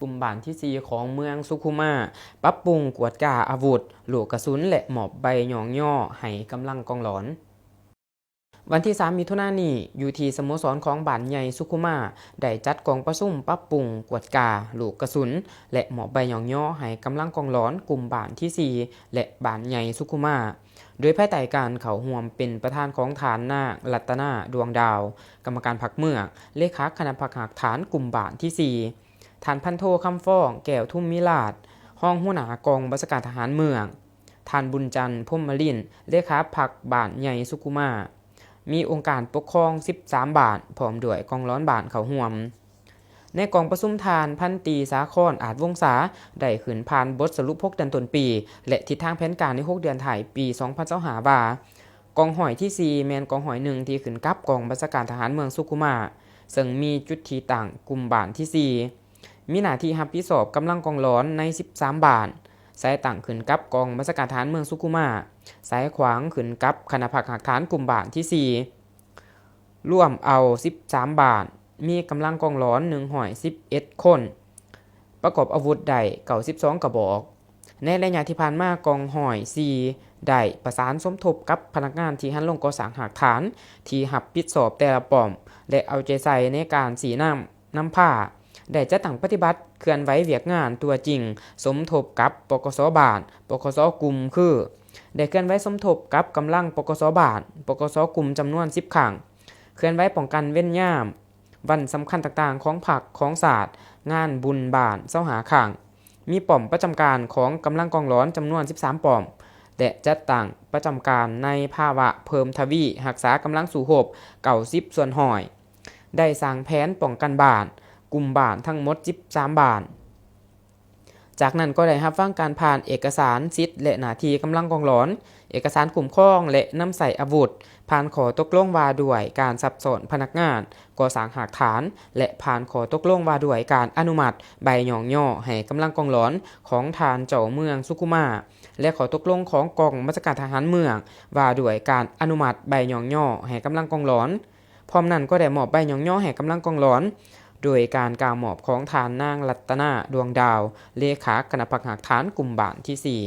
ກຸ່ມບ້ານທີສີ່ຂອງເມືອງສຸຂຸມາ ປັບປຸງກວດກາອາວຸດ, ລູກກະສຸນ ແລະ ມອບໃບຍ້ອງຍໍໃຫ້ກຳລັງກອງຫຼອນ. ວັນທີສາມ ມິຖຸນານີ້, ຢູ່ທີ່ສະໂມສອນຂອງບ້ານໃຫຍ່ສຸຂຸມາ ໄດ້ຈັດກອງປະຊຸມປັບປຸງກວດກາລູກກະສຸນ ແລະ ມອບໃບຍ້ອງຍໍໃຫ້ກຳລັງກອງຫຼອນກຸ່ມບ້ານທີສີ່ ແລະ ບ້ານໃຫຍ່ສຸຂຸມາ ໂດຍພາຍໃຕ້ການເຂົ້າຮ່ວມເປັນປະທານຂອງທ່ານນາງ ລັດຕະນາ ດວງດາວ ກຳມະການພັກເມືອງ, ເລຂາຄະນະພັກຮາກຖານກຸ່ມບ້ານທີສີ່, ທ່ານພັນໂທ ຄຳຟອງ ແກ້ວທຸມມີລາດ ຮອງຫົວໜ້າກອງບັນຊາການທະຫານເມືອງ, ທ່ານບຸນຈັນ ພົມມະລິນ ເລຂາພັກບ້ານໃຫຍ່ສຸຂຸມາ, ມີອົງການປົກຄອງສິບສາມບ້ານ ພ້ອມດ້ວຍກອງຫຼອນບ້ານເຂົ້າຮ່ວມ. ໃນກອງປະຊຸມ, ທ່ານພັນຕີ ສາຄອນ ອາດວົງສາ ໄດ້ຂຶ້ນຜ່ານບົດສະຫຼຸບຫົກເດືອນຕົ້ນປີ ແລະ ທິດທາງແຜນການໃນຫົກເດືອນທ້າຍປີສອງພັນຊາວຫ້າ ວ່າ ກອງຮ້ອຍທີສີ່ ແມ່ນກອງຮ້ອຍໜຶ່ງທີ່ຂຶ້ນກັບກອງບັນຊາການທະຫານເມືອງສຸຂຸມາ, ເຊິ່ງມີຈຸດທີ່ຕັ້ງກຸ່ມບ້ານທີສີ່, ມີໜ້າທີ່ຮັບຜິດຊອບກຳລັງກອງຫຼອນໃນສິບສາມບ້ານ, ສາຍຕັ້ງຂຶ້ນກັບກອງບັນຊາການທະຫານເມືອງສຸຂຸມາ, ສາຍຂວາງຂຶ້ນກັບຄະນະພັກຮາກຖານກຸ່ມບ້ານທີສີ່. ລວມເອົາສິບສາມບ້ານ, ມີກຳລັງກອງຫຼອນໜຶ່ງຮ້ອຍສິບເອັດຄົນ, ປະກອບອາວຸດໄດ້ເກົ້າສິບສອງກະບອກ. ໃນໄລຍະທີ່ຜ່ານມາ, ກອງຮ້ອຍສີ່ ໄດ້ປະສານສົມທົບກັບພະນັກງານທີ່ຫັນລົງກໍ່ສ້າງຮາກຖານທີ່ຮັບຜິດຊອບແຕ່ລະປ້ອມ ແລະ ເອົາໃຈໃສ່ໃນການຊີ້ນຳ, ນຳພາ, ໄດ້ຈັດຕັ້ງປະຕິບັດເຄື່ອນໄຫວວຽກງານຕົວຈິງ ສົມທົບກັບ ປກສ ບ້ານ, ປກສ ກຸ່ມ ຄື ໄດ້ເຄື່ອນໄຫວສົມທົບກັບກຳລັງ ປກສ ບ້ານ, ປກສ ກຸ່ມ ຈຳນວນສິບຄັ້ງ, ເຄື່ອນໄຫວປ້ອງກັນເວັນຍາມວັນສຳຄັນຕ່າງໆຂອງພັກຂອງຊາດ, ງານບຸນບ້ານ ຊາວຫ້າຄັ້ງ, ມີປ້ອມປະຈຳການຂອງກຳລັງກອງຫຼອນຈຳນວນສິບສາມປ້ອມ ແລະ ຈັດຕັ້ງປະຈຳການໃນພາວະເພີ່ມທະວີຮັກສາກຳລັງສູ້ຮົບເກົ້າສິບສ່ວນຮ້ອຍ. ໄດ້ສ້າງແຜນປ້ອງກັນບ້ານ, ກຸ່ມບ້ານທັງໝົດສິບສາມບ້ານ. ຈາກນັ້ນກໍໄດ້ຮັບຟັງການຜ່ານເອກະສານສິດ ແລະ ໜ້າທີ່ກຳລັງກອງຫຼອນ, ເອກະສານຄຸ້ມຄອງ ແລະ ນຳໃຊ້ອາວຸດ, ຜ່ານຂໍ້ຕົກລົງວ່າດ້ວຍການຊັບຊ້ອນພະນັກງານກໍ່ສ້າງຮາກຖານ ແລະ ຜ່ານຂໍ້ຕົກລົງວ່າດ້ວຍການອະນຸມັດໃບຍ້ອງຍໍໃຫ້ກຳລັງກອງຫຼອນຂອງທ່ານເຈົ້າເມືອງສຸຂຸມາ ແລະ ຂໍ້ຕົກລົງຂອງກອງບັນຊາການທະຫານເມືອງ ວ່າດ້ວຍການອະນຸມັດໃບຍ້ອງຍໍໃຫ້ກຳລັງກອງຫຼອນ. ພ້ອມນັ້ນກໍໄດ້ມອບໃບຍ້ອງຍໍໃຫ້ກຳລັງກອງຫຼອນ ໂດຍການກ່າວມອບຂອງທ່ານນາງ ລັດຕະນາ ດວງດາວ ເລຂາຄະນະພັກຮາກຖານກຸ່ມບ້ານທີສີ່.